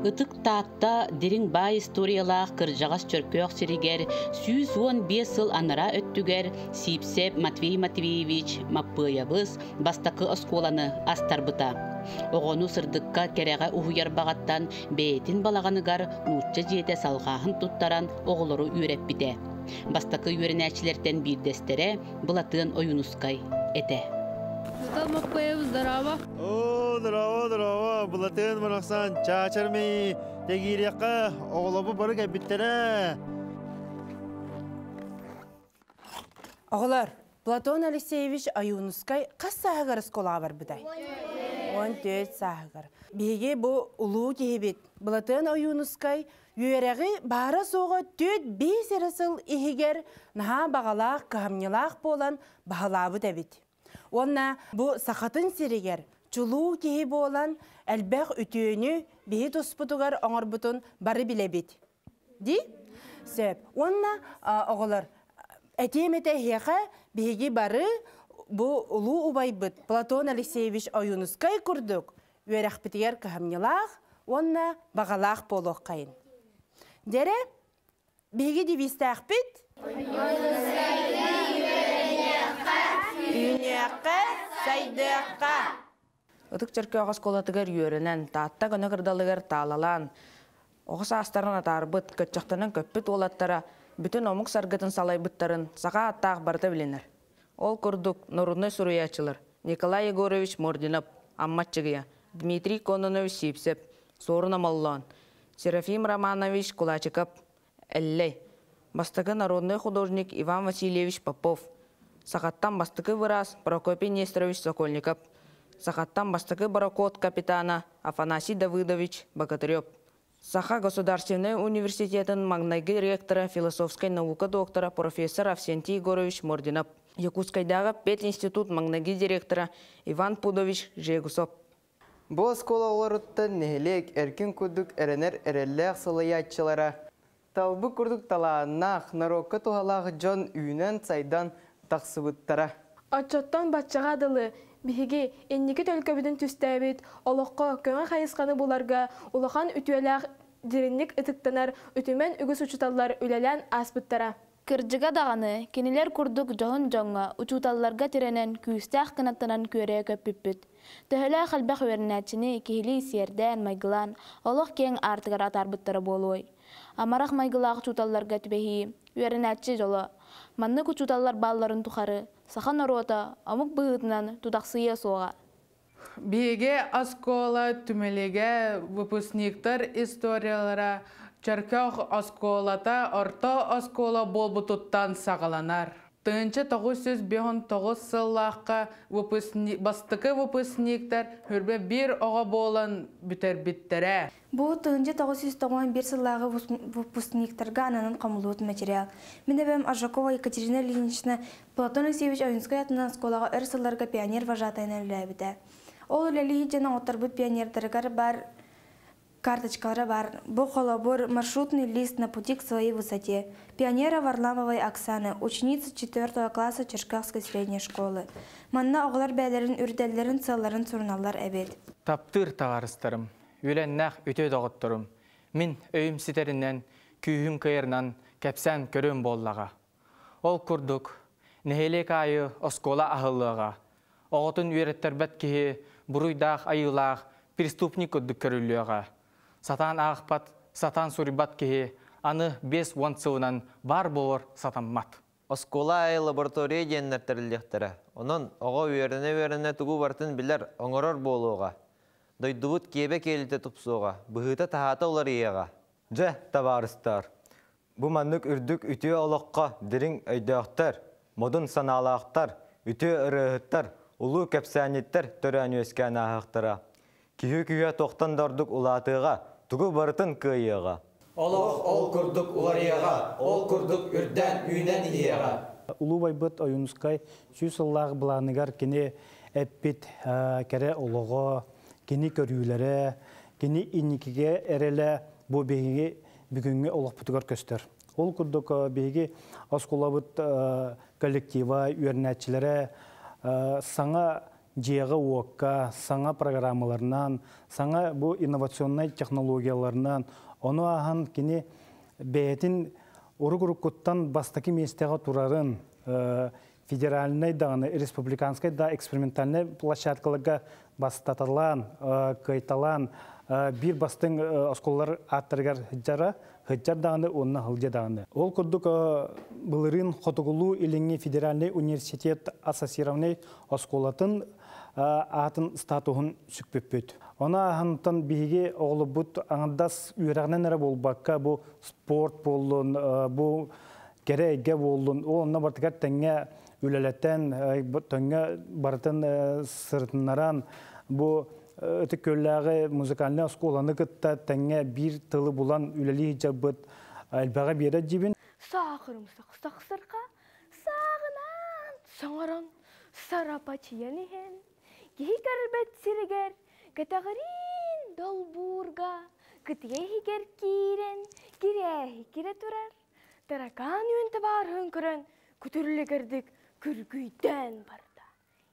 Ытык Таатта дириҥ баай историялаах кырдьаҕас Чөркөөх сиригэр 115 сыл анараа өттүгэр Сиипсэп Матвей Матвеевич Маппыайабыс бастакы оскуоланы астарбыта. Оҕону сырдыкка, кэрэҕэ уһуйар баҕаттан бэйэтин балаҕаныгар нуучча дьиэтэ салҕааһын туттаран оҕолору үөрэппитэ. Бастакы үөрэнээччилэртэн биирдэстэрэ Былатыан Ойуунускай этэ. Натал Маппаев, здорово! О, здорово, здорово! Былатыан барахсан, чаачармый, тегириэххэ, оҕолорбут бары кэлбиттэрэ. Оҕолор, Платон Алексеевич Ойуунускай хас сааһыгар оскуолаҕа барбытай? 14 сааһыгар. Биһиги бу улуу киһибит Былатыан Ойуунускай үөрэҕи баара-суоҕа 4-5 эрэ сыл иһигэр наһаа баҕалаах, кыһамньылаах буолан баһылаабыт эбит. Уонна бу Сахатын сиригэр чулуу киһи буолан элбэх үтүөнү биһи туспутугар оҥорбутун бары билэбит. Дии? Сөп. Уонна оҕолор, этиэм этэ эһиэхэ биһиги бары бу улуу убайбыт Платон Алексеевич Ойуунускай курдук үөрэхпитигэр кыһамньылаах уонна баҕалаах буолуоххайын. Дьэрэ, биһиги девизтээхпит Үүнүөххэ, сайдыахха! Ытык Чөркөөх оскуолатыгар үөрэнэн, Таатта көнө кырдалыгар таалалаан, оҕо саастарын атаарбыт, көччөхтөнөн көппүт уолаттара бүтүн омук саргытын салайбыттарын саха ааттаах барыта билинэр. Ол курдук, норуодунай суруйааччылар Николай Егорович Мординов, Амма Аччыгыйа, Дмитрий Кононович Сивцев, Суорун Омоллоон, Серафим Романович Кулачиков, Эллэй, бастакы народнай художник Иван Васильевич Попов, сахаттан бастакы быраас Прокопий Нестерович Сокольников, сахаттан бастакы борокуот капитана Афанасий Давыдович Богатырев, Саха государственнай университетын маҥнайгы ректора, философскай наука доктора, профессор Авсентий Егорович Мординов, Якутскайдааҕы пединститут маҥнайгы директора Иван Пудович Жегусов. Бу оскуола оҕолоруттан нэһилиэк эркин курдук эрэнэр эрэллээх салайааччылара, талбыт курдук талааннаах, норуокка туһалаах дьон үүнэн-сайдан тахсыбыттара. Оччоттон баччаҕа дылы биһиги инники төлкөбүтүн түстээбит, олоххо көҥө хайысханы буларга улахан үтүөлээх дириҥник ытыктанар үтүмэн үгүс учууталлар үлэлээн ааспыттара. Кырдьыга даҕаны, кинилэр курдук дьоһун дьоҥҥо, учууталларга тирэнэн, күүстээх кынаттанан күөрэйэ көппүппүт. Төһөлөөх элбэх үөрэнээччини киһилии сиэрдээн-майгылаан, олох киэҥ аартыгар атаарбыттара буолуой? Амарах майгылаах учууталларга түбэһии, үөрэнээччи дьоло. Маннык учууталлар баалларын тухары саха норуота омук быһыытынан тутахсыйыа суоҕа. Биһиги оскуола түмэлигэ выпускниктар историялара Чөркөөх оскуолата орто оскуола буолбутуттан саҕаланар. 1959 сыллаахха бастакы выпускниктар хүрбэ биир оҕо буолан бүтэрбиттэрэ. Бу 1991 сыллааҕы выпускниктарга ананан хомуллубут материал. Мин эбэм Аржакова Екатерина Ильинична Платон Алексеевич Ойунскай атынан оскуолаҕа өр сылларга пионер вожатайынан үлэлээбитэ. Ол үлэлии дьон оҥотторбут пионердарыгар бар карточкалара бар. Бу холобур маршрутный лист на пути к своей высоте. Пионера Варламовой Оксаны, ученица 4 класса Черкасской средней школы. Манна оҕолор бэйэлэрин үрдэллэрин сыалларын суруналлар эбит. Таптыыр табаарыстарым, үөлэннээх үтүө доҕотторум, мин өйүм ситэринэн, күүһүм кыайарынан кэпсээн көрүөм буоллаҕа. Ол курдук, нэһилиэк аайы оскуола аһыллыаҕа. Оҕотун үөрэттэрбэт киһи буруйдаах айыылаах преступник курдук көрүллүөҕэ. Сатаан аахпат, сатаан суруйбат киһи аны 50 сылынан баар буолар сатаммат. Оскуола аайы лаборатория диэннэр тэриллиэхтэрэ. Онон оҕо үөрэнэ-үөрэнэ тугу барытын билэр, оҥорор буолуоҕа. Дойдубут киэбэ киэлитэ тупсуоҕа, быһыыта-таһаата уларыйыаҕа. Дьэ, табаарыстар, бу маннык үрдүк үтүө олоххо дириҥ өйдөөхтөр, модун санаалаахтар, үтүө ырыаһыттар, улуу кэпсээнньиттэр төрөөн-үөскээн ааһыахтара. Киһи күүһэ туохтан да ордук улаатыаҕа, тугу барытын кыайыаҕа. Олох ол курдук уларыйыаҕа, ол курдук үрдээн, үүнэн иһиэҕэ. Улуу байбыт Ойуунускай сүүс сыллаах былааныгар кини эппит кэрэ олоҕо, кини көрүүлэрэ, кини инникигэ эрэлэ бу биһиги бүгүҥҥү олохпутугар көстөр. Ол курдук биһиги оскуолабыт коллектива, үөрэнээччилэрэ саҥа дьиэҕэ-уокка саҥа программаларынан, саҥа бу инновационнай технологияларынан, ону ааһан кини бэйэтин урук-уруккуттан бастакы миэстэҕэ турарын, федеральнай даҕаны, республиканскай да экспериментальнай площадкаларга бастаталаан, кыайталаан биир бастыҥ оскуолалар ааттарыгар сылдьара, сылдьар даҕаны уонна сылдьа даҕаны. Ол курдук былырыын Хотугулуу-Илиҥҥи федеральнай университет ассоциированнай оскуолатын аатын статуһун сүкпүппүт. Ону ааһантан биһиги оҕолорбут аҥардас үөрэҕинэн эрэ буолбакка, бу спорт буоллун, бу кэрэ эйгэ буоллун, ол онно барытыгар тэҥҥэ үлэлэтэн, тэҥҥэ барытын сырытыннаран, бу Ытык Күөллээҕи музыкальнай оскуоланы кытта тэҥҥэ биир тылы булан үлэлии сылдьарбыт элбэҕи биэрэр диибин. Саахырымсах сахсырҕа сааҕынан саҥаран сарапачыйан иһэн, киһи көрбөт сиригэр кэтэҕириин долбуурга кытыйа иһигэр киирэн кирээһи кирэ турар таракаан үөн табаарыһын көрөн күтүрлүгэрдик күргүйдээн барда.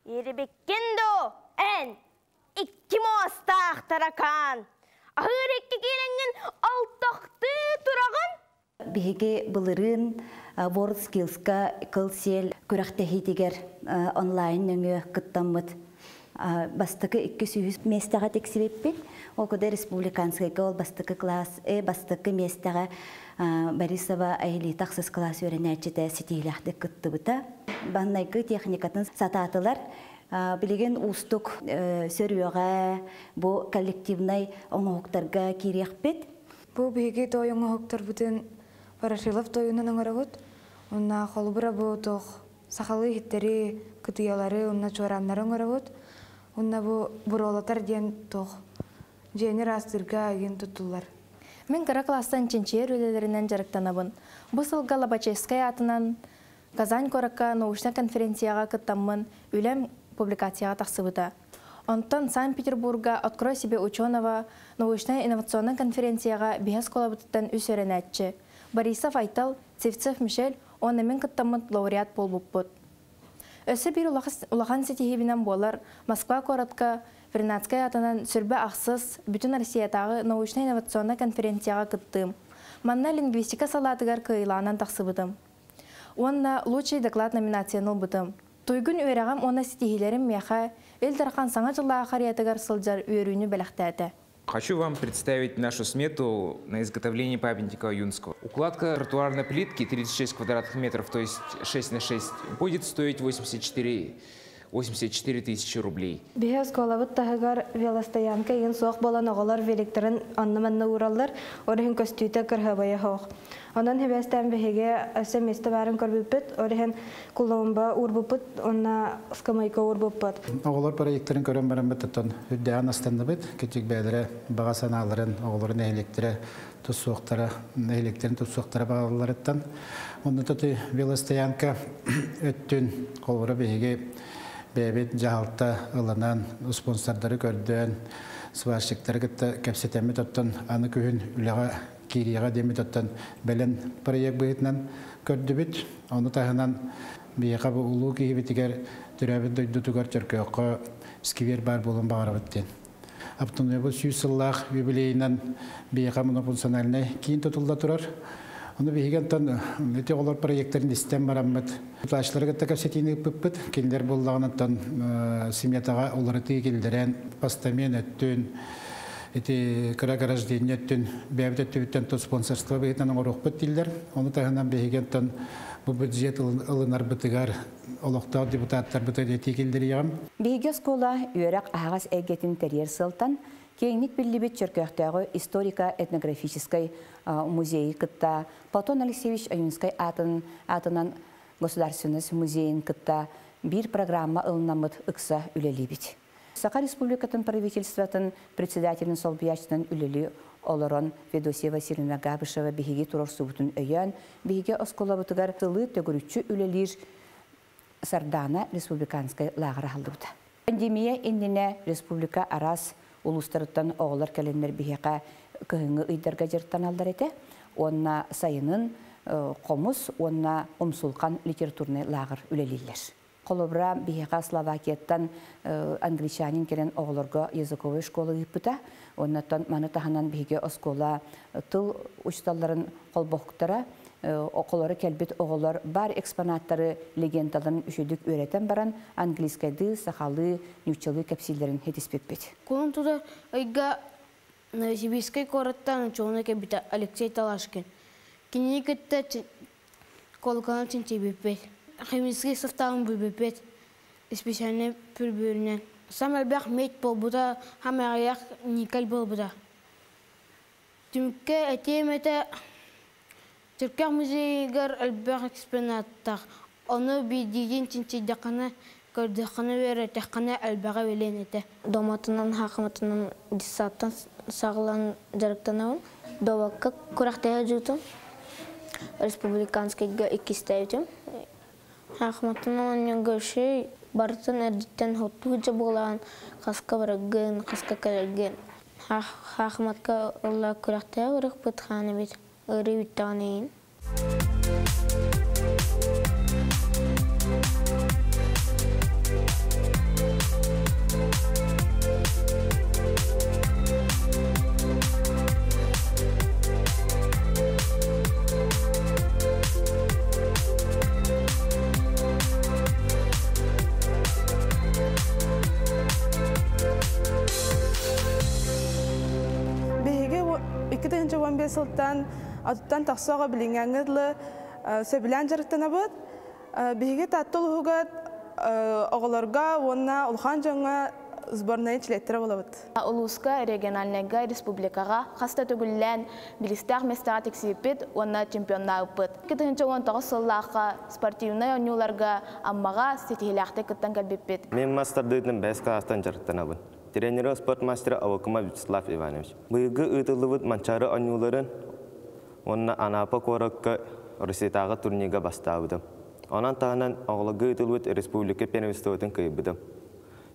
Ирибиккин дуу, эн, икки муостаах таракаан, аһыыр икки киирэҥҥин алтахтыы тураҕын? Биһиги былырыын WorldSkills-ка кыл-сиэл күрэхтэһиитигэр онлайн нөҥүө кыттаммыт бастакы 200 миэстэҕэ тиксибиппит. Ол куда республиканскайга ол бастакы класс, бастакы миэстэҕэ Борисова Аэлита ахсыс класс үөрэнээччитэ ситиһиилээхтик кыттыбыта. Баннайгы техникатын сатаатылар. Билигин уустук сөрүөҕэ бу коллективнай оҥоһуктарга киириэхпит. Бу биһиги той оҥоһуктарбытын Ворошилов тойунан оҥоробут. Уонна холобура бу туох сахалыы иһиттэри, кытыйалары уонна чуорааннары оҥоробут. Уонна бу буруолатар диэн туох дьиэни ыраастыырга игин туттуллар. Мин кыра класстан чинчийэр үлэлэринэн дьарыктанабын. Бу сылга Лобачевскай аатынан Казань куоракка научнай конференцияҕа кыттаммын үлэм публикацияҕа тахсыбыта. Онтон Санкт-Петербурга «Открой себе ученого» научнай инновационнай конференцияҕа биһи оскуолабытыттан үс үөрэнээччи Борисов Айтал, Сивцев Мишель уонна мин кыттаммыт лауреат буолбуппут. Өссө биир улахан ситиһиибинэн буолар Москва куоратка Вернадскай аатынан сүрбэ ахсыс Бүтүн Россиятааҕы научнай-инновационнай конференцияҕа кыттыым. Манна лингвистика салаатыгар кыайыылаанан тахсыбытым. Уонна «Лучший доклад» номинацияны ылбытым. Туйгун үөрэҕим уонна ситиһиилэрим миэхэ Ил Дархан Саҥа дьыллааҕы харыйатыгар сылдьар үөрүүнү бэлэхтээтэ. Хочу вам представить нашу смету на изготовление памятника Юнского. Укладка тротуарной плитки 36 квадратных метров, то есть 6 на 6, будет стоить 84 84 тысячи рублей. Биһи оскуолабыт таһыгар велостоянка игин суох буолан оҕолор великтарын онно-манна уураллар, ол иһин көстүүтэ кырһабайа суох. Онон хибэстээн биһиги өссө миэстэ баарын көрбүппүт, ол иһин клумба уурбуппут уонна скамейка уурбуппут. Оҕолор проекттарын көрөн бараммыт оттон үрдээҕин астанныбыт. Кичик бэйэлэрэ баҕа санааларын, оҕолорун нэһилиэктэрэ тусуохтара, нэһилиэктэрин тусуохтара баҕаларыттан. Онно тоти велостоянка өттүн холобура биһиги бэйэбит дьаһалта ылынан, спонсордары көрдөөн, сварщиктары кытта кэпсэтэммит оттон аны күһүн үлэҕэ киириэҕэ диэммит оттон бэлэм проект быһыытынан көрдүбүт. Ону таһынан биһиэхэ бу улуу киһибитигэр төрөөбүт дойдутугар Чөркөөххө сквер баар буолуон баҕарабыт диэн. Автономия 100 сыллаах юбилейынан биһиэхэ монофункциональнай киин тутулла турар. Ону биһиги онтон ити оҕолор проекттарын истэн бараммыт, плащлары кытта кэпсэтиини ыыппыппыт. Кинилэр буоллаҕына сметаҕа уларытыы киллэрэн, постамент өттүн, ити кыра граждение өттүн бэйэбит өттүбүттэн тус спонсорство быһыытынан оҥоруохпут дииллэр. Ону таһынан биһиги онтон бу бюджет ылынарбытыгар олохтоох депутаттарбытыгар этии киллэриэҕим. Биһиги оскуола үөрэх аһаҕас эйгэтин тэрийэр сыалтан киэҥник биллибит Чөркөөхтөөҕү историко-этнографическай музейы кытта Платон Алексеевич Ойуунскай аатын аатынан Государственность музейын кытта биир программа ылынаммыт ыкса үлэлиибит. Саха Республикатын правительствотын председателин солбуйааччытынан үлэлии олорон Федосия Васильевна Габышева биһиги туруорсубутун өйөөн, биһиги оскуолабытыгар сылы төгүрүччү үлэлиир Сардаана республиканскай лааҕыр аһыллыбыта. Пандемия иннинэ республика араас улуустарыттан оҕолор кэлэннэр биһиэхэ кыһыҥҥы ыйдарга дьарыктаналлар этэ. Уонна сайынын хомус уонна умсулхан литературнай лааҕыр үлэлииллэр. Холобура, биһиэхэ Словакияттан англичанин кэлэн оҕолорго языковой школа ыыппыта. Оннуттан маны таһынан биһиги оскуола тыл учууталларын холбоһуктара околору кэлбит оҕолор бар экспонаттары легендаларын үчүгүйдүк үөрэтэн баран английскайды, сахалыы, нууччалыы кэпсииллэрин ситиспиппит. Кулун тутар ыйга Новосибирскай куораттан учуонай кэлбитэ Алексей Талашкин. Кинини кытта колоколан чинчийбиппит. Химический составын билбиппит. Специальный приборунан. Сам элбэх медь буолбута, хам аҕыйах никель буолбута. Түмүккэ этиэм этэ, Чөркөөх музейыгар элбэх экспонаттаах. Ону биирдиитин чинчийдэххинэ, көрдөххүнэ, үөрэтэххинэ элбэҕи билиэн этэ. Доматынан, хаахыматынан детсадтан саҕалаан дьарыктанабын. Довакка күрэхтэһэ дьуутум. Республиканскайга иккистээбитим. Хаахыматынан оонньуурга үчүгэй, барытын эрдэттэн хоттуу дьэ буолаҕын, хаска бараргын, хаска кэлэргин. Хаахыматка ылла күрэхтэһэ барыахпыт хаан эбит, ыарыы бүттэҕин иһин. Биһиги 2015 сылтан атыттан тахса оҕо билиҥҥээҥҥэ дылы сөбүлээн дьарыктанабыт. Биһиги Таатта улууһугар оҕолорго уонна улахан дьоҥҥо сборнай чилиэттэрэ буолабыт. Улууска, региональнайга, республикаҕа хас да төгүллээн билистээх миэстэҕэ тиксибиппит уонна чемпионнаабыппыт. 2019 сыллаахха спортивнай оонньууларга Аммаҕа ситиһиилээхтик кыттан кэлбиппит. Мин мас тардыытын бэс кылаастан дьарыктанабын. Тренеры спорт мастера Авакумов Вячеслав Иванович. Быйылгы ыытыллыбыт Манчаары оонньууларын уонна Анапа куоракка Россиятааҕы турнирга бастаабытым. Онон таһынан оҕолорго ыытыллыбыт республика первенствотын кыайбытым.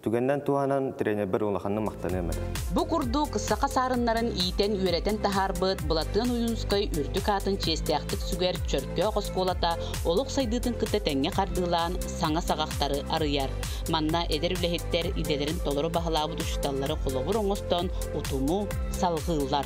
Түгэннэн туһанан тренербэр улаханнык махтаныам этэ. Бу курдук саха саарыннарын иитэн-үөрэтэн таһаарбыт Былатыан Ойуунускай үрдүк аатын чиэстээхтик сүгэр Чөркөөх оскуолата олох сайдыытын кытта тэҥҥэ хардыылаан саҥа саҕахтары арыйар. Манна эдэр үлэһиттэр идэлэрин толору баһылаабыт учууталлары холобур оҥостон утуму салҕыыллар.